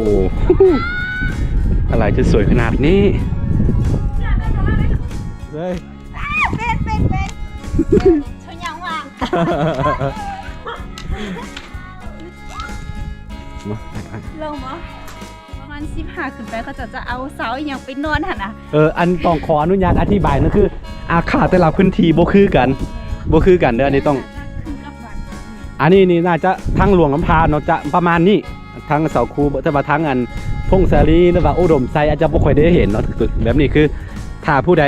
โอ้ อะไรจะสวยขนาดนี้ เลย เบน เบน เบน เออ ชนยังวะ ลงบ่ ประมาณสิบห้าขึ้นไป เขาเจ้าจะเอาเสาอีหยังไปนอนหั่นน่ะ เออ อันต้องขออนุญาตอธิบายนั่นคือ อาคารแต่ละพื้นที่บ่คือกัน บ่คือกันเด้อ อันนี้ต้อง อันนี้นี่น่าจะทางหลวงลำธารเนาะ จะประมาณนี้ ทางเสาคู แต่ว่าทางอันพงศาลี หรือว่าอุดมไซอาจจะบ่ค่อยได้เห็นเนาะ แบบนี้คือ ถ้าผู้ใด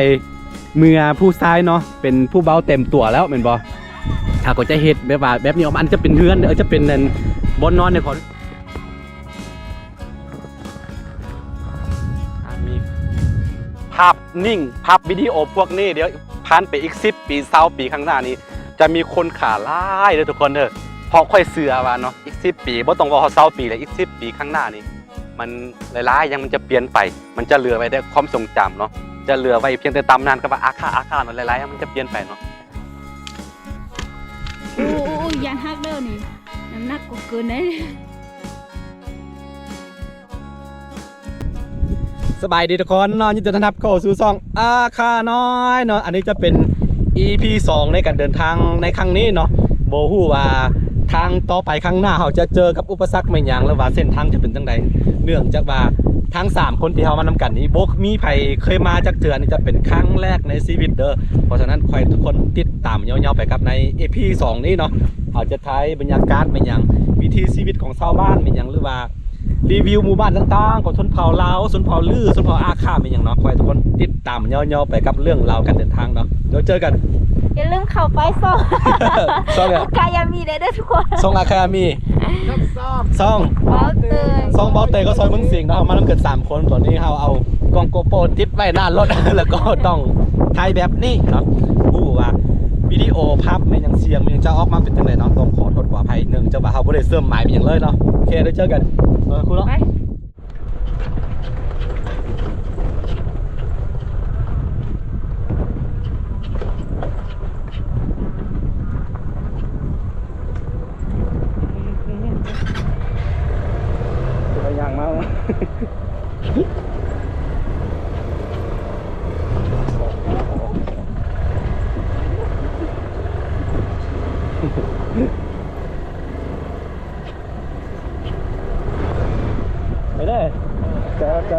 เมื่อผู้ชายเนาะ เป็นผู้เบาเต็มตัวแล้วแม่นบ่ ถ้าก็จะเฮ็ดแบบว่า แบบนี้ออกมา อันจะเป็นเฮือน เออ จะเป็นอันบ่อนนอนเนี่ย ขอ อ่า มีภาพนิ่ง ภาพวิดีโอพวกนี้ เดี๋ยวผ่านไปอีกสิบปี ซาวปีข้างหน้านี้ จะมีคนฆ่าหลายเด้อทุกคนเด้อ เพราะข้อยเชื่อว่าเนาะ อีกสิบปี บ่ต้องว่าฮอดซาวปีแล้ว อีกสิบปีข้างหน้านี้ มันหลายๆอย่างมันจะเปลี่ยนไป มันจะเหลือไว้แต่ความทรงจำเนาะ จะเหลือไว้เพียงแต่ตำนานกับว่าอาฆาต อาฆาตเนาะ หลายๆอย่างมันจะเปลี่ยนไปเนาะ โอ้ โอ้ โอ้ อย่าหักเด้อนี่ น้ำหนักก็เกินได้ สบายดีทุกคนเนาะ ยินดีต้อนรับเข้าสู่ช่องอาคาน้อยเนาะ อันนี้จะเป็น อีพี สองในการเดินทางในครั้งนี้เนาะ บ่ฮู้ว่าทางต่อไปข้างหน้าเฮาจะเจอกับอุปสรรคแม่นหยัง หรือว่าเส้นทางจะเป็นจั่งใด เนื่องจากว่าทั้งสามคนที่เฮามานำกันนี้ บ่มีไผเคยมาจักเทื่อ นี่จะเป็นครั้งแรกในชีวิตเด้อ เพราะฉะนั้นขอให้ทุกคนติดตามยาวๆไปกับใน อีพี สองนี้เนาะ เฮาจะถ่ายบรรยากาศแม่นหยัง วิถีชีวิตของชาวบ้านแม่นหยัง หรือว่า รีวิวหมู่บ้านต่างๆ ของชนเผ่าลาว ชนเผ่าลือ ชนเผ่าอาข่าแม่นหยังเนาะ ขอให้ทุกคนติดตามยาวๆไปกับเรื่องราวการเดินทางเนาะ เดี๋ยวเจอกัน อย่าลืมเข้าไปซ่อง ซ่องหยัง อาคายามีเด้อทุกคน ซ่องอาคายามี ซ่อง ซ่อง เบาเตย ซ่องเบาเตยกับซ่องเมืองสิงห์เนาะ มานำกันสามคน ตอนนี้เฮาเอากล้องโกโปรติดไว้หน้ารถ แล้วก็ต้องถ่ายแบบนี้เนาะ ฮู้ว่าวิดีโอภาพแม่นหยัง เสียงแม่นหยังจะออกมาเป็นจั่งใดเนาะ ต้องขอโทษขออภัย เนื่องจากว่าเฮาบ่ได้เตรียมไมค์แม่นหยังเลยเนาะ โอเค เดี๋ยวเจอกัน เออ คุณเนาะ ไป ไปย่างมา ไปเลย ใจเอาใจ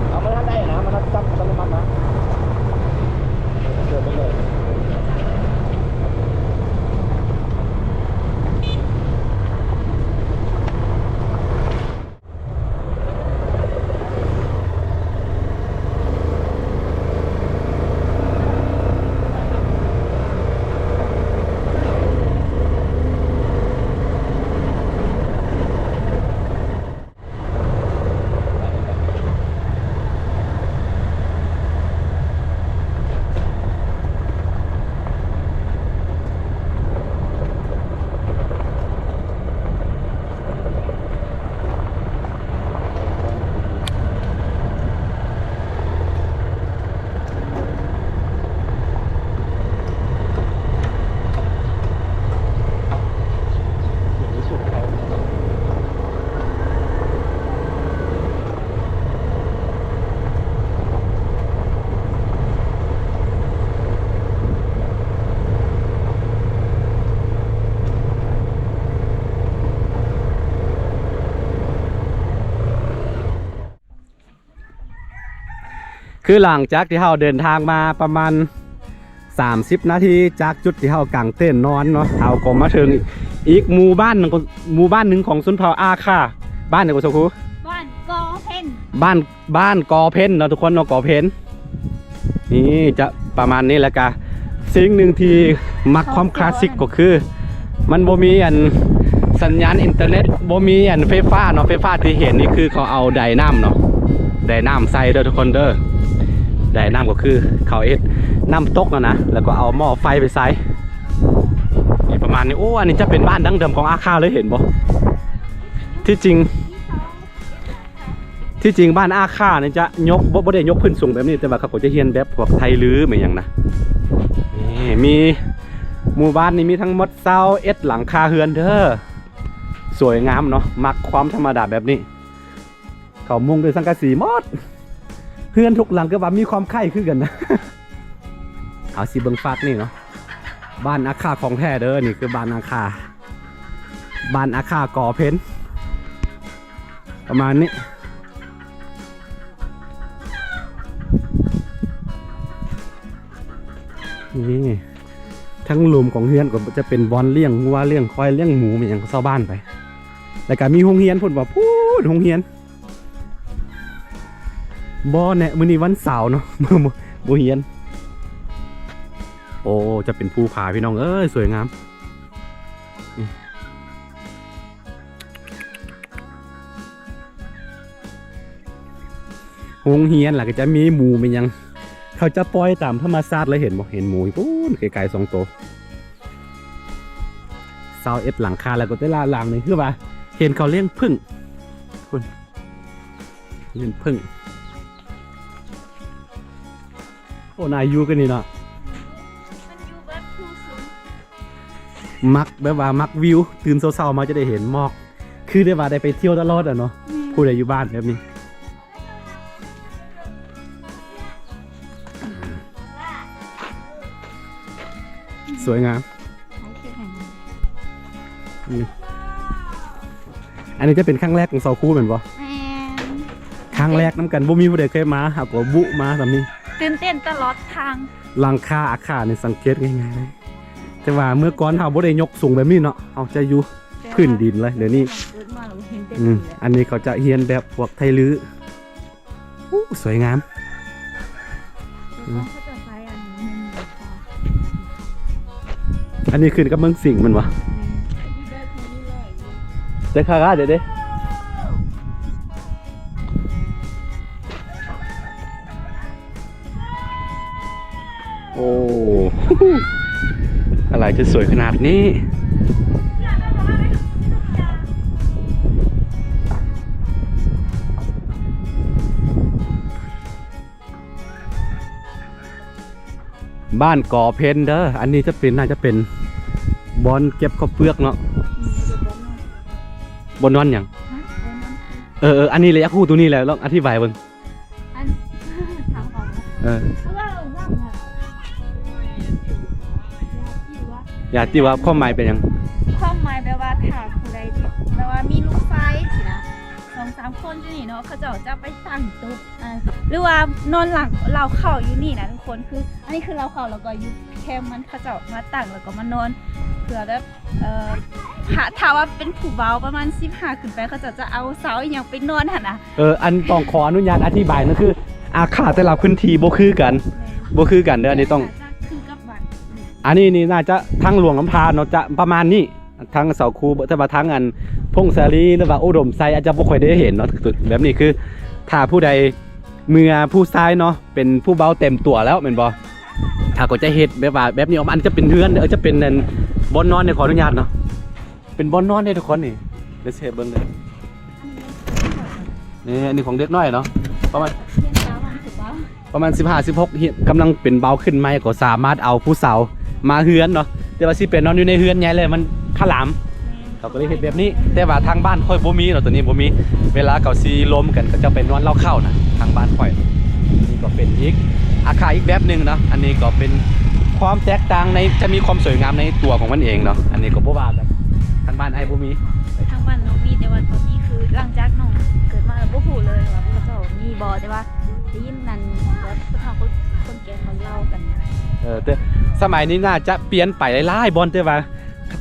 เอามาทางใดนะ มาทางจับอัตโนมัตินะ เดินไปเลย คือหลังจากที่เฮาเดินทางมาประมาณสามสิบนาที จากจุดที่เฮากางเต็นท์นอนเนาะ เฮาก็มาถึงอีกหมู่บ้านหนึ่ง หมู่บ้านหนึ่งของชนเผ่าอาข่า บ้านหยังก็ สาวครู บ้านกอเพ็ญ บ้าน บ้านกอเพ็ญเนาะทุกคนเนาะ กอเพ็ญ นี่จะประมาณนี้ แล้วก็สิ่งหนึ่งที่มักความคลาสสิกก็คือ มันบ่มีอันสัญญาณอินเทอร์เน็ต บ่มีอันไฟฟ้าเนาะ ไฟฟ้าที่เห็นนี่คือเขาเอาไดน้ำเนาะ ไดน้ำใส่เด้อทุกคนเด้อ ไดน้ำก็คือเขาเฮ็ดน้ำตกอะนะ แล้วก็เอาหม้อไฟไปใส่ นี่ปร ປະມານນີ້. ໂອ້ ອັນນີ້ຈະເປັນບ້ານດັ້ງເດີມຂອງອາຄາເລີຍ ເຫັນບໍ່? ທີ່ຈິງ ທີ່ຈິງບ້ານອາຄານີ້ຈະຍົກ ບໍ່ ບໍ່ໄດ້ຍົກພື້ນສູງແບບນີ້ ແຕ່ວ່າເຂົາກໍຈະຮຽນແບບພວກໄທລື້ແມ່ນຫຍັງນະ. ນີ້ມີ ໝູ່ບ້ານນີ້ມີທັງໝົດຊາວເອັດຫຼັງຄາເຮືອນເດີ້. ສວຍງາມເນາະ ມັກຄວາມທຳມະດາແບບນີ້. ເຂົາມຸງດ້ວຍສັງກະສີໝົດ. ເຮືອນທຸກຫຼັງກໍວ່າມີຄວາມຄ້າຍຄືກັນນະ. ເອົາ ຊິເບິ່ງຟາກນີ້ເນາະ. ບ້ານອາຄາຂອງແທ້ເດີ້. ນີ້ຄືບ້ານອາຄາ ບ້ານອາຄາກໍເພັນ ປະມານນີ້. ນີ້ ທັງລຸ່ມຂອງເຮືອນກໍຈະເປັນບ່ອນລ້ຽງງົວ ລ້ຽງຄວາຍ ລ້ຽງໝູ ແມ່ນຫຍັງຂອງຊາວບ້ານໄປ. ແລ້ວກໍມີໂຮງຮຽນພຸ້ນ ວ່າພຸ້ນໂຮງຮຽນ. ບໍ່ແນ່ ມື້ນີ້ວັນເສົາເນາະ ບໍ່ ບໍ່ຮຽນ. ໂອ້ ຈະເປັນພູຜາ ພີ່ນ້ອງເອີຍ ສວຍງາມ. ໂຮງຮຽນລະກໍຈະມີໝູ ມີຫຍັງ ເຂົາຈະປ່ອຍຕາມທຳມະຊາດເລີຍ ເຫັນບໍ່? ເຫັນໝູຢູ່ພຸ້ນໄກໆສອງໂຕ. ຊາວເອັດຫຼັງຄາ ແລ້ວກໍແຕ່ລະຫຼັງນີ້ຄືວ່າເຫັນເຂົາລ້ຽງຜຶ້ງພຸ້ນ ລ້ຽງຜຶ້ງ. ໂອ້ ໜ້າຢູ່ກັນນີ້ເນາະ. ມັນຢູ່ແບບພູສູງ ມັກແບບວ່າມັກວິວ ຕື່ນເຊົ້າໆມາຈະໄດ້ເຫັນໝອກ ຄືໄດ້ວ່າໄດ້ໄປທ່ຽວຕະຫຼອດອະເນາະ. ແມ່ນ ຜູ້ໃດຢູ່ບ້ານແບບນີ້ ສວຍງາມ. ອືມ ອັນນີ້ຈະເປັນຄັ້ງແລກຂອງສາວຄູແມ່ນບໍ່? ແມ່ນ ຄັ້ງແລກນຳກັນ ບໍ່ມີຜູ້ໃດເຄີຍມາ ເຮົາກໍບຸມາສ່ຳນີ້ ຕື່ນເຕັ້ນຕະຫຼອດທາງ. ຫຼັງຄາອາຄານີ້ສັງເກດງ່າຍໆເລີຍ ແຕ່ວ່າເມື່ອກ່ອນເຮົາບໍ່ໄດ້ຍົກສູງແບບນີ້ເນາະ ເຮົາຈະຢູ່ພື້ນດິນເລີຍ. ດຽວນີ້ ເກີດມາແລ້ວເຫັນແຕ່ ອືມ ນີ້ແຫຼະ. ອັນນີ້ເຂົາຈະຮຽນແບບພວກໄທລື້. ໂອ້ ສວຍງາມ. ເຂົາຈະໃຊ້ອັນນີ້ ອັນນີ້ຂຶ້ນກັບເມືອງສິງແມ່ນບໍ່? ແມ່ນ ແຕ່ຄາກາເດ້ ເດ້. ໂອ້ ອາລາຍຈະສວຍຂະໜາດນີ້. ບ້ານກໍເພັນເດີ້. ອັນນີ້ຈະເປັນ ໜ້າຈະເປັນບ່ອນເກັບເຂົ້າເປືອກເນາະ. ອືມ ບ່ອນນອນຫຍັງ? ຮະ? ເອີໆ ອັນນີ້ແຫຼະ ຢາກຮູ້ໂຕນີ້ແຫຼະ ລອງອະທິບາຍເບິ່ງ. ອັນ ຖາມເຂົາ ເອີ ຢາຕິວ່າ ຄວາມໝາຍເປັນຫຍັງ? ຄວາມໝາຍແບບວ່າ ຖ້າຜູ້ໃດທີ່ແບບວ່າມີລູກຊາຍຊີ້ນະ ສອງສາມຄົນຢູ່ນີ້ເນາະ ເຂົາເຈົ້າຈະໄປຕັ້ງໂຕະ ອ່າ ຫຼືວ່ານອນຫຼັງເລົ້າເຂົ້າຢູ່ນີ້ນະທຸກຄົນ. ຄື ອັນນີ້ຄືເລົ້າເຂົ້າ ແລ້ວກໍຢູ່ແຄມມັນ ເຂົາເຈົ້າມາຕັ້ງ ແລ້ວກໍມານອນ ເພື່ອແບບ ເອີ ຖ້າ ຖ້າວ່າເປັນຜູ້ເບົາປະມານສິບຫ້າຂຶ້ນໄປ ເຂົາເຈົ້າຈະເອົາເສົາອີ່ຫຍັງໄປນອນຫັ້ນນະ. ເອີ ອັນຕ້ອງຂໍອະນຸຍາດອະທິບາຍ ນັ້ນຄືອາຄາແຕ່ລະພື້ນທີ່ບໍ່ຄືກັນ ແມ່ນ ບໍ່ຄືກັນເດີ້. ອັນນີ້ຕ້ອງ ຈະຄືກັບບ້ານ ອັນນີ້ນີ້ໜ້າຈະທາງຫຼວງນ້ຳທາເນາະ ຈະປະມານນີ້ ທາງເສົາຄູ ແຕ່ວ່າທາງອັນພົງສາລີ ຫຼືວ່າອຸດົມໄຊ ອາດຈະບໍ່ຄ່ອຍໄດ້ເຫັນເນາະ. ແບບນີ້ຄືຖ້າຜູ້ໃດເມື່ອຜູ້ຊາຍເນາະ ເປັນຜູ້ເບົາເຕັມຕົວແລ້ວແມ່ນບໍ່? ເຂົາກໍຈະເຮັດແບບວ່າແບບນີ້ອອກມາ. ອັນນີ້ຈະເປັນເຮືອນ ເອີ ຈະເປັນອັນບ່ອນນອນເດ້ ຂໍອະນຸຍາດເນາະ. ເປັນບ່ອນນອນເດ້ທຸກຄົນນີ້ ດຽວຊິໃຫ້ເບິ່ງເດີ້. ນີ້ ອັນນີ້ຂອງເດັກນ້ອຍເນາະ ປະມານ ປະມານສິບຫ້າ ສິບຫົກ ກຳລັງເປັນເບົາຂຶ້ນໃໝ່ ກໍສາມາດເອົາຜູ້ສາວມາເຮືອນເນາະ. ແຕ່ວ່າຊິໄປນອນຢູ່ໃນເຮືອນໃຫຍ່ເລີຍ ມັນຂະຫຼາມ. ເຂົາກໍເລີຍເຮັດແບບນີ້ ແຕ່ວ່າທາງບ້ານຂ້ອຍບໍ່ມີເນາະ ໂຕນີ້ບໍ່ມີ. ເວລາເຂົາຊິລົມກັນ ເຂົາເຈົ້າໄປນອນເລົ້າເຂົ້ານະ ທາງບ້ານຂ້ອຍ. ນີ້ກໍເປັນອີກອາຄາອີກແບບໜຶ່ງເນາະ. ອັນນີ້ກໍເປັນຄວາມແຕກຕ່າງໃນ ຈະມີຄວາມສວຍງາມໃນຕົວຂອງມັນເອງເນາະ. ອັນນີ້ກໍບໍ່ວ່າກັນ ທາງບ້ານອ້າຍບໍ່ມີ. ທາງບ້ານນ້ອງມີ ແຕ່ວ່າຕອນນີ້ຄືຫຼັງຈາກນ້ອງເກີດມາແລ້ວບໍ່ຮູ້ເລີຍວ່າເຂົາເຈົ້າມີບໍ່ ແຕ່ວ່າໄດ້ຍິນນັ້ນ ແບບຜູ້ເຖົ້າຄົນ ຄົນແກ່ເຂົາເລົ່າກັນ. ເອີ ແຕ່ສະໄໝນີ້ໜ້າຈະປ່ຽນໄປຫຼາຍໆບ່ອນ ແຕ່ວ່າ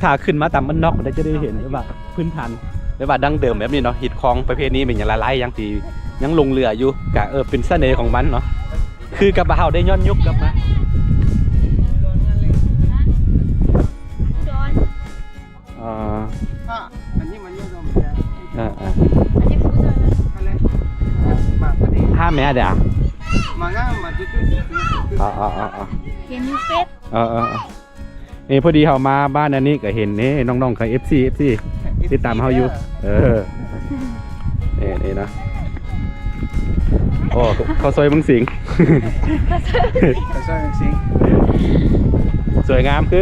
ຖ້າຂຶ້ນມາຕາມບ້ານນອກ ມັນຈະໄດ້ເຫັນແບບວ່າພື້ນຖານແບບວ່າດັ້ງເດີມແບບນີ້ເນາະ. ຮີດຄອງປະເພນີແມ່ນຫຍັງຫຼາຍໆຢ່າງທີ່ຍັງຫຼົງເຫຼືອຢູ່ ກະ ເອີ ເປັນສະເໜ່ຂອງມັນເນາະ. ຄືກັບວ່າເຮົາໄດ້ຍ້ອນຍຸກກັບມາ ເອີ ເອີ ເອີ ຫ້າແມ່ດາ ເອີ ເອີ ເອີ ເອີ. ເຫັນຢູ່ເຟສ ເອີ ເອີ ເອີ. ນີ້ພໍດີເຮົາມາບ້ານອັນນີ້ກໍເຫັນນີ້ ນ້ອງໆ ເອັຟຊີ ເອັຟຊີ ຕິດຕາມເຮົາຢູ່ ເອີ ນີ້ໆ ນະ ໂອ້ ເຂົ້າຊອຍເມືອງສິງ ເຂົ້າຊອຍເມືອງສິງ ສວຍງາມ ຄື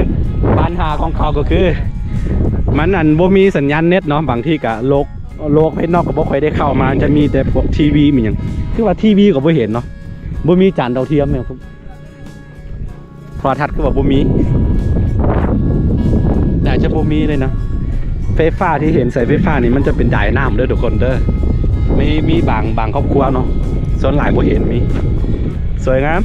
ບັນຫາຂອງເຂົາກໍຄື ມັນ ອັນ ບໍ່ມີສັນຍານເນັດເນາະ ບາງທີກໍໂລກ ໂລກພາຍນອກກໍບໍ່ຄ່ອຍໄດ້ເຂົ້າມາ ຈະມີແຕ່ພວກທີວີ ມີຫຍັງ ຄືວ່າທີວີກໍບໍ່ເຫັນເນາະ ບໍ່ມີຈານດາວທຽມແມ່ນ ໂທລະທັດຄືວ່າບໍ່ມີ ໜ້າຈະບໍ່ມີເລີຍນະ ໄຟຟ້າທີ່ເຫັນສາຍໄຟຟ້ານີ້ ມັນຈະເປັນດາຍນ້ຳເດີທຸກຄົນເດີ ມີ ມີບາງ ບາງຄອບຄົວເນາະ ສ່ວນຫຼາຍບໍ່ເຫັນມີ ສວຍງາມ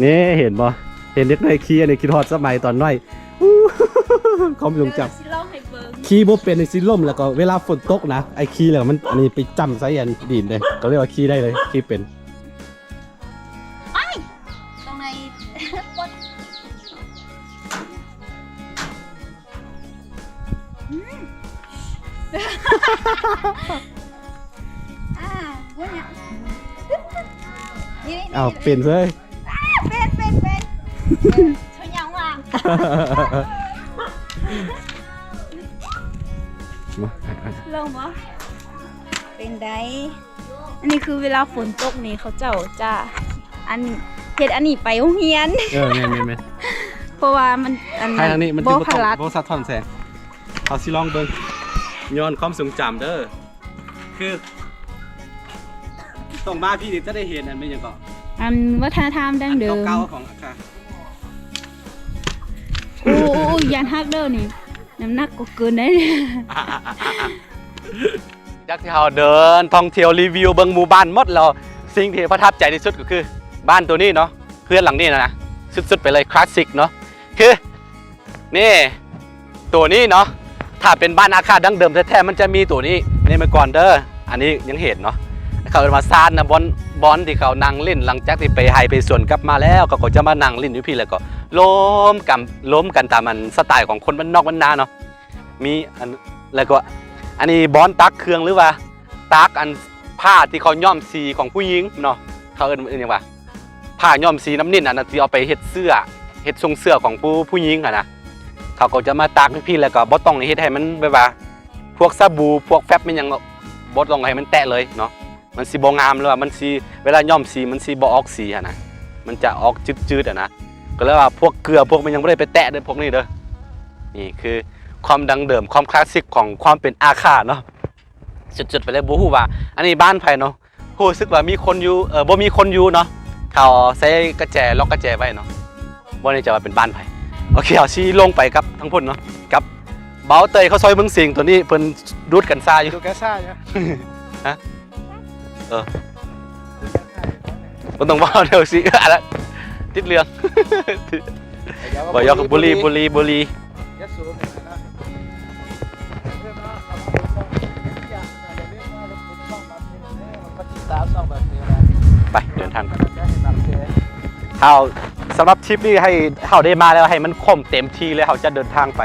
ນີ້ເຫັນບໍ່? ເຫັນເດັກນ້ອຍຂີ່ ອັນນີ້ຄິດຮອดສະໄໝຕອນນ້ອຍ ຄວາມຊົງຈຳ ຂີ່ບໍ່ເປັນ ຊິລົ້ມ ແລ້ວກໍເວລາຝົນຕົກນະ ໄອ້ຂີ່ແລ້ວມັນ ອັນນີ້ໄປຈ້ຳໃສ່ອັນດິນເດ້ ກໍເລີຍວ່າຂີ່ໄດ້ເລີຍ ຂີ່ເປັນ ອາ ບໍ່ຫຍັງ ນີ້ ນີ້ ອ້າວ ເປັນເລີຍ ເປັນ ເປັນ ເປັນ ເອີ ເຂົາຍັງວ່າ ມາ ລອງບໍ່? ເປັນໃດ? ອັນນີ້ຄືເວລາຝົນຕົກນີ້ ເຂົາເຈົ້າຈະ ອັນ ເຮັດອັນນີ້ໄປໂຮງຮຽນ ເອີ ແມ່ນໆໆ ເພາະວ່າມັນ ອັນ ທາງນີ້ມັນບໍ່ ບໍ່ສະທ້ອນແສງ ເຮົາຊິລອງເບິ່ງ ຍ້ອນຄວາມຊົງຈຳເດີ ຄື ຕ້ອງມາພີ້ນີ້ຈະໄດ້ເຫັນ ອັນ ແມ່ນຫຍັງເກາະ ອັນ ວັດທະນະທຳດັ້ງເດີມ ອັນເກົ່າໆ ຂອງອາຄາ ໂອ້ ໂອ້ ໂອ້ ຢ້ານຫັກເດີນີ້ ນ້ຳໜັກກໍເກີນໄດ໋ ຈາກທີ່ເຮົາເດີນທ່ອງທ່ຽວ ຣີວິວເບິ່ງໝູ່ບ້ານໝົດແລ້ວ ສິ່ງທີ່ປະທັບໃຈທີ່ສຸດກໍຄືບ້ານໂຕນີ້ເນາະ ເຮືອນຫຼັງນີ້ນະ ສຸດໆ ໄປເລີຍ ຄລາສສິກເນາະ ຄື ນີ້ ໂຕນີ້ເນາະ ຖ້າເປັນບ້ານອາຄາດັ້ງເດີມແທ້ໆ ມັນຈະມີໂຕນີ້ ນີ້ເມື່ອກ່ອນເດີ ອັນນີ້ຍັງເຫັນເນາະ ເຂົາເອີ້ນວ່າຊານນະ ບ່ອນ ບ່ອນທີ່ເຂົານັ່ງຫຼິ້ນ ຫຼັງຈາກທີ່ໄປໄຮ່ໄປສວນກັບມາແລ້ວ ເຂົາກໍຈະມານັ່ງຫຼິ້ນຢູ່ພີ້ ແລ້ວກໍລົມກັນ ລົມກັນຕາມອັນສະໄຕຂອງຄົນບ້ານນອກບ້ານນາເນາະ ມີອັນ ແລ້ວກໍອັນນີ້ບ່ອນຕາກເຄື່ອງ ຫຼືວ່າຕາກອັນຜ້າທີ່ເຂົາຍ້ອມສີຂອງຜູ້ຍິງເນາະ ເຂົາເອີ້ນ ເອີ້ນຫຍັງວະ ຜ້າຍ້ອມສີນ້ຳນິ້ນ ອັນນັ້ນທີ່ເອົາໄປເຮັດເສື້ອ ເຮັດຊົງເສື້ອຂອງຜູ້ ຜູ້ຍິງຫັ້ນນະ ເຂົາກໍຈະມາຕາກຢູ່ພີ້ ແລ້ວກໍບໍ່ຕ້ອງເຮັດໃຫ້ມັນແບບວ່າ ພວກສະບູ ພວກແຟັບ ແມ່ນຫຍັງ ບໍ່ຕ້ອງໃຫ້ມັນແຕະເລີຍເນາະ ມັນຊິບໍ່ງາມ ຫຼືວ່າມັນຊິ ເວລາຍ້ອມສີມັນຊິບໍ່ອອກສີຫັ້ນນະ ມັນຈະອອກຈືດໆ ຫັ້ນນະ ກໍເລີຍວ່າພວກເກືອ ພວກແມ່ນຫຍັງບໍ່ໄດ້ໄປແຕະເດີ ພວກນີ້ເດີ ນີ້ຄືຄວາມດັ້ງເດີມ ຄວາມຄລາສສິກຂອງຄວາມເປັນອາຄາເນາະ ສຸດໆ ໄປເລີຍ ບໍ່ຮູ້ວ່າອັນນີ້ບ້ານໃຜເນາະ ຮູ້ສຶກວ່າມີຄົນຢູ່ ເອີ ບໍ່ມີຄົນຢູ່ເນາະ ເຂົາໃສ່ກະແຈ ລັອກກະແຈໄວ້ເນາະ ບໍ່ແນ່ໃຈວ່າເປັນບ້ານໃຜ ໂອເຄ ເຮົາຊິລົງໄປກັບທາງພຸ້ນເນາະ ກັບເບົາເຕີຍເຂົ້າຊອຍເມືອງສິງ ໂຕນີ້ເພິ່ນດູດກັນຊາຢູ່ ດູດກັນຊາຢູ່ ຮະ ເອີ ບໍ່ຕ້ອງເວົ້າແນວຊິ ອັນນັ້ນຕິດເລື່ອງ ບໍ່ຢອກ ບຸລີ ບຸລີ ບຸລີ ໄປ ເດີນທາງ ເຮົາ ສຳລັບທຣິບນີ້ໃຫ້ເຮົາໄດ້ມາແລ້ວ ໃຫ້ມັນຄົມເຕັມທີ່ເລີຍ ເຮົາຈະເດີນທາງໄປ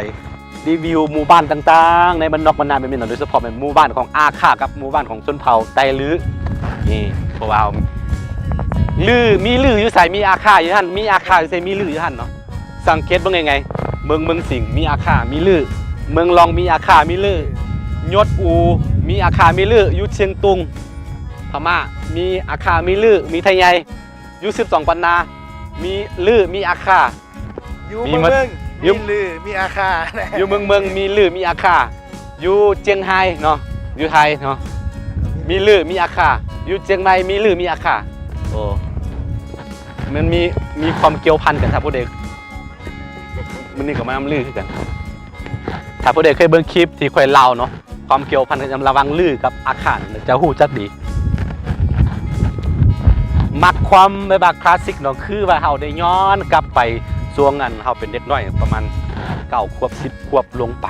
ຣີວິວໝູ່ບ້ານຕ່າງໆ ໃນບ້ານນອກບ້ານນາແບບນີ້ເນາະ ໂດຍສະເພາະແມ່ນໝູ່ບ້ານຂອງອາຄາກັບໝູ່ບ້ານຂອງຊົນເຜົ່າໄຕລື້ ນີ້ ເພາະວ່າ ລື້ ມີລື້ຢູ່ໃສ ມີອາຄາຢູ່ຫັ້ນ ມີອາຄາຢູ່ໃສ ມີລື້ຢູ່ຫັ້ນເນາະ ສັງເກດເບິ່ງງ່າຍໆ ເມືອງ ເມືອງສິງ ມີອາຄາ ມີລື້ ເມືອງລອງ ມີອາຄາ ມີລື້ ຍົດອູ ມີອາຄາ ມີລື້ ຢູ່ຊຽງຕຸງ ພະມ້າ ມີອາຄາ ມີລື້ ມີໄທໃຫຍ່ ຢູ່ສິບສອງປັນນາ ມີລື້ ມີອາຄາ ຢູ່ເມືອງເມືອງ ມີ ມີ ມີ ລື້ ມີອາຄາ ຢູ່ເມືອງເມືອງ ມີລື້ ມີອາຄາ ຢູ່ຈຽງໄຮເນາະ ຢູ່ໄທເນາະ ມີລື້ ມີອາຄາ ຢູ່ຈຽງໃໝ່ ມີລື້ ມີອາຄາ ໂອ້ ມັນມີ ມີຄວາມກ່ຽວພັນກັນ ຖ້າຜູ້ໃດ ມື້ນີ້ກໍມານຳລື້ຄືກັນ ຖ້າຜູ້ໃດເຄີຍເບິ່ງຄລິບທີ່ຂ້ອຍເລົ່າເນາະ ຄວາມກ່ຽວພັນລະຫວ່າງລື້ກັບອາຄາ ຈະຮູ້ຈັກດີ ມັກຄວາມແບບວ່າຄລາສສິກເນາະ ຄືວ່າເຮົາໄດ້ຍ້ອນກັບໄປຊ່ວງອັນເຮົາເປັນເດັກນ້ອຍ ປະມານເກົ້າຂວບ ສິບຂວບລົງໄປ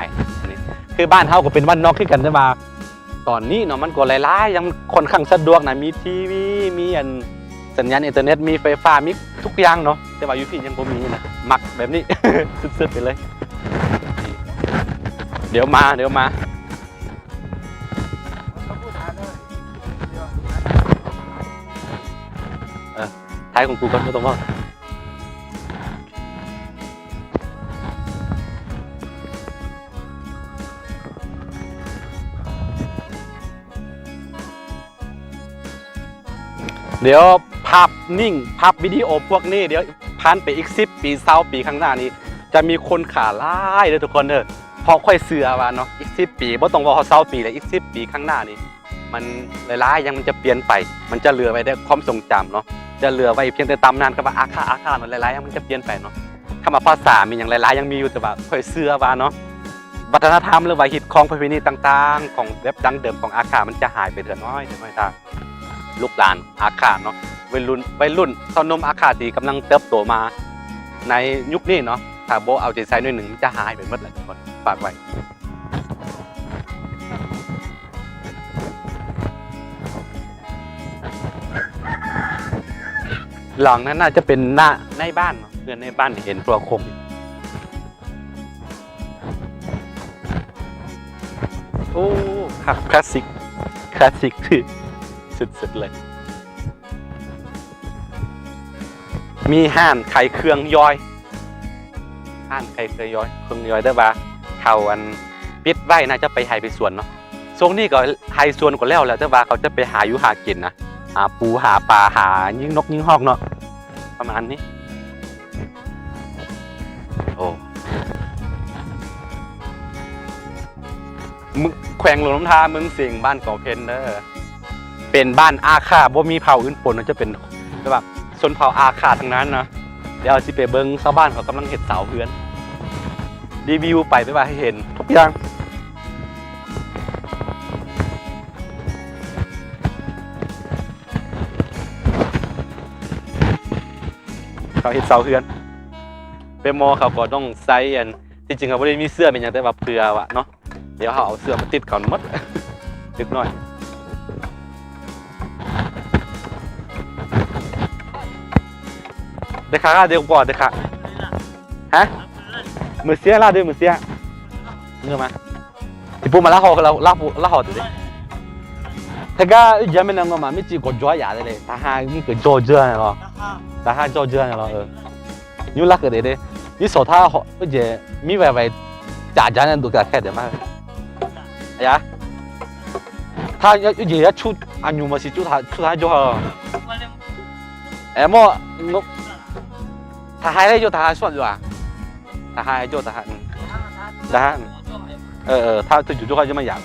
ນີ້ ຄືບ້ານເຮົາກໍເປັນບ້ານນອກຄືກັນ ແຕ່ວ່າຕອນນີ້ເນາະ ມັນກໍຫຼາຍໆຢ່າງ ຂ້ອນຂ້າງສະດວກນະ ມີທີວີ ມີອັນສັນຍານອິນເຕີເນັດ ມີໄຟຟ້າ ມີທຸກຢ່າງເນາະ ແຕ່ວ່າຢູ່ພີ້ຍັງບໍ່ມີນະ ມັກແບບນີ້ ສຸດໆໄປເລີຍ ດຽວມາ ດຽວມາ. ຂາຍຂອງກູກ່ອນ ບໍ່ຕ້ອງເວົ້າ. ດຽວພາບນິ້ງ ພາບວິດີໂອພວກນີ້ ດຽວຜ່ານໄປອີກສິບປີ ຊາວປີຂ້າງໜ້ານີ້ ຈະມີຄົນຂ້າຫຼາຍເດີທຸກຄົນເດີ. ເພາະຂ້ອຍເຊື່ອວ່າເນາະ ອີກສິບປີ ບໍ່ຕ້ອງເວົ້າຮອດຊາວປີເລີຍ ອີກສິບປີຂ້າງໜ້ານີ້ ມັນຫຼາຍໆຢ່າງມັນຈະປ່ຽນໄປ ມັນຈະເຫຼືອໄວ້ແຕ່ຄວາມຊົງຈຳເນາະ ຈະເຫຼືອໄວ້ພຽງແຕ່ຕຳນານກັບວ່າອາຄາ ອາຄາເນາະ ຫຼາຍໆຢ່າງມັນຈະປ່ຽນໄປເນາະ. ຄຳວ່າພາສາມີຫຍັງຫຼາຍໆຍັງມີຢູ່ ແຕ່ວ່າຂ້ອຍເຊື່ອວ່າເນາະ ວັດທະນະທຳ ຫຼືວ່າຮີດຄອງປະເພນີຕ່າງໆ ຂອງແບບດັ້ງເດີມຂອງອາຄາ ມັນຈະຫາຍໄປເທື່ອນ້ອຍ ເທື່ອນ້ອຍ ຖ້າລູກຫຼານອາຄາເນາະ ໄວລຸ້ນ ໄວລຸ້ນຊາວໜຸ່ມອາຄາທີ່ກຳລັງເຕີບໂຕມາໃນຍຸກນີ້ເນາະ ຖ້າບໍ່ເອົາໃຈໃສ່ໜ້ອຍໜຶ່ງ ມັນຈະຫາຍໄປໝົດແຫຼະທຸກຄົນ ຝາກໄວ້. ຫຼັງນັ້ນໜ້າຈະເປັນໜ້າ ໃນບ້ານເນາະ ເຮືອນໃນບ້ານເຫັນໂທລະຄົມ. ໂອ້ ຄັກ ຄລາສສິກ ຄລາສສິກທີ່ສຸດໆເລີຍ. ມີຮ້ານຂາຍເຄື່ອງຍ່ອຍ ຮ້ານຂາຍເຄື່ອງຍ່ອຍ ເຄື່ອງຍ່ອຍ ແຕ່ວ່າເຂົາ ອັນ ປິດໄວ້ ໜ້າຈະໄປໄຮ່ໄປສວນເນາະ. ຊ່ວງນີ້ກໍໄຮ່ສວນກໍແລ້ວແຫຼະ ແຕ່ວ່າເຂົາຈະໄປຫາຢູ່ຫາກິນນະ ຫາປູຫາປາ ຫາຍິງນົກຍິງຮອກເນາະ ປະມານນີ້. ໂອ້ ເມືອງ ແຂວງຫຼວງນ້ຳທາ ເມືອງສິງ ບ້ານກໍເພັນເດີ ເປັນບ້ານອາຄາ ບໍ່ມີເຜົ່າອື່ນປົນ ຈະເປັນແບບວ່າຊົນເຜົ່າອາຄາທັງນັ້ນນະ. ດຽວຊິໄປເບິ່ງຊາວບ້ານເຂົາກຳລັງເຮັດເສົາເຮືອນ ຣີວິວໄປ ແບບວ່າໃຫ້ເຫັນທຸກຢ່າງ ເຂົາເຮັດເສົາເຮືອນ ແມ່ໝໍເຂົາກໍຕ້ອງໃຊ້ ອັນ ທີ່ຈິງເຂົາບໍ່ໄດ້ມີເສື້ອແມ່ນຫຍັງ ແຕ່ວ່າເພື່ອວ່າເນາະ ດຽວເຮົາເອົາເສື້ອມາຕິດເຂົາໝົດ ເດັກນ້ອຍ ເດີຄ່າ ເດີກວ່າ ເດີຄ່າ ຮະ ມື້ເສຍລາວເດີ ມື້ເສຍ ເງິນມາ Ti poma la ho la la la ho te. Te ga ya me na ngoma mi ti ko jo ya de le. Ta ha mi ko jo jo na lo. Ta ha jo jo na lo. Ni la ke de de. Ni so ta ho je mi wai wai ja ja na du ka ke de ma. Ya. Ta ya ya chu a nyu ma si chu ta chu ta jo ha. E mo no. Ta ha le jo ta ha so jo a. ຖ້າຫາໃຫ້ໂຈ້ ຖ້າຫາ ອືມ ຖ້າຫາ ອືມ ເອີ ເອີ ຖ້າຖືກຢູ່ໂຈ້ ຂ້ອຍຈະມາຢາມ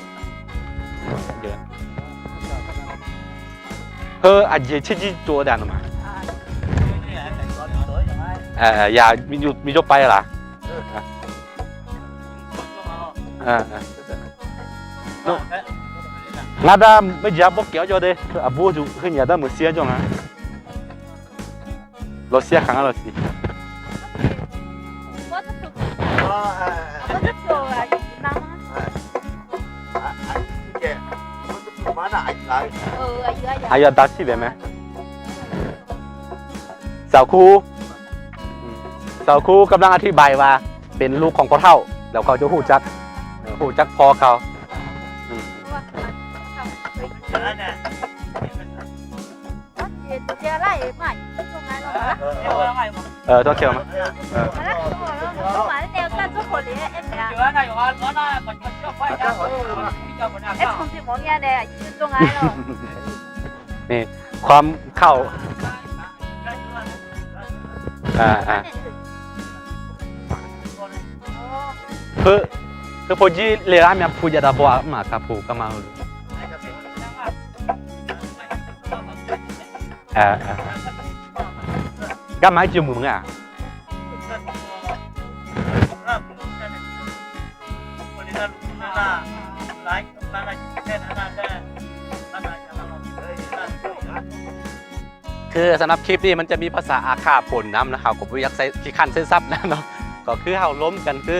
ເອີ ອາເຈຊິຈິໂຈດານມາ ເອີ ເອີ ຢາ ມີຢູ່ ມີໂຈໄປລະ ເອີ ເອີ ເອີ ງາດາ ເມື່ອຢາບໍ່ແກ້ວໂຈເດ້ ອາບູຢູ່ ຄືຍາດາ ມື້ເສຍໂຈງາ Lo sia kanga lo si. Ayo dasi be me. ສາວຄູ ສາວຄູກຳລັງອະທິບາຍວ່າເປັນລູກຂອງພໍ່ເຖົ້າ ແລ້ວເຂົາຈະຮູ້ຈັກ ເອີ ຮູ້ຈັກພໍ່ເຂົາ ອືມ. Ơ, cho kiểu mà. Ơ. Nè, ความเข้า อ่า อ่า คือ คือพอดีเลยละ แม่ผู้ใหญ่ตาบอดมาครับ ผู้ก็มา Ơ, ơ. Gam mai chiều mùng à? Cứ ສຳລັບຄລິບນີ້ມັນຈະມີພາສາອາຂ້າປົນນຳນະ ເຮົາກໍບໍ່ຢາກໃຊ້ ຂີ້ຄ້ານໃຊ້ສັບນະເນາະ ກໍຄືເຮົາລົມກັນ ຄື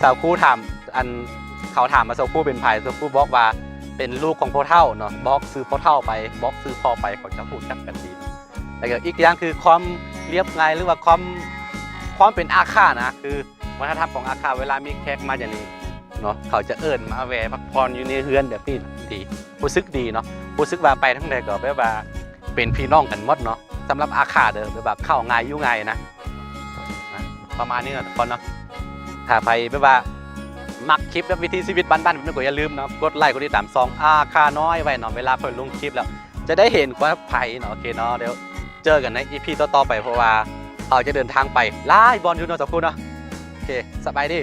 ສາວຄູຖາມ ອັນ ເຂົາຖາມວ່າສາວຄູເປັນໃຜ ສາວຄູບອກວ່າເປັນລູກຂອງພໍ່ເຖົ້າເນາະ ບອກຊື່ພໍ່ເຖົ້າໄປ ບອກຊື່ພໍ່ໄປ ເຂົາຈະຮູ້ຈັກກັນດີ. ແລ້ວກໍອີກຢ່າງຄືຄວາມລຽບງ່າຍ ຫຼືວ່າຄວາມ ຄວາມເປັນອາຂ້ານະ ຄືວັດທະນະທຳຂອງອາຂ້າ ເວລາມີແຂກມາຢ່າງນີ້ເນາະ ເຂົາຈະເອີ້ນມາແວ່ພັກຜ່ອນຢູ່ໃນເຮືອນແບບນີ້ນະ ດີ ຮູ້ສຶກດີເນາະ ຮູ້ສຶກວ່າໄປທາງໃດກໍແບບວ່າເປັນພີ່ນ້ອງກັນໝົດເນາະ. ສຳລັບອາຄາເດີ ແບບວ່າເຂົ້າງ່າຍຢູ່ງ່າຍນະ ປະມານນີ້ເນາະທຸກຄົນເນາະ. ຖ້າໃຜແບບວ່າມັກຄລິບແບບວິຖີຊີວິດບ້ານໆແບບນີ້ ກໍຢ່າລືມເນາະ ກົດໄລກ໌ ກົດຕິດຕາມຊ່ອງອາຄານ້ອຍໄວ້ເນາະ ເວລາຂ້ອຍລົງຄລິບແລ້ວຈະໄດ້ເຫັນກວ່າໃຜເນາະ. ໂອເຄເນາະ ດຽວເຈີກັນໃນອີພີຕໍ່ໆໄປ ເພາະວ່າເຮົາຈະເດີນທາງໄປຫຼາຍບ່ອນຢູ່ເນາະ ເຈົ້າຄູເນາະ. ໂອເຄ ສະບາຍດີ.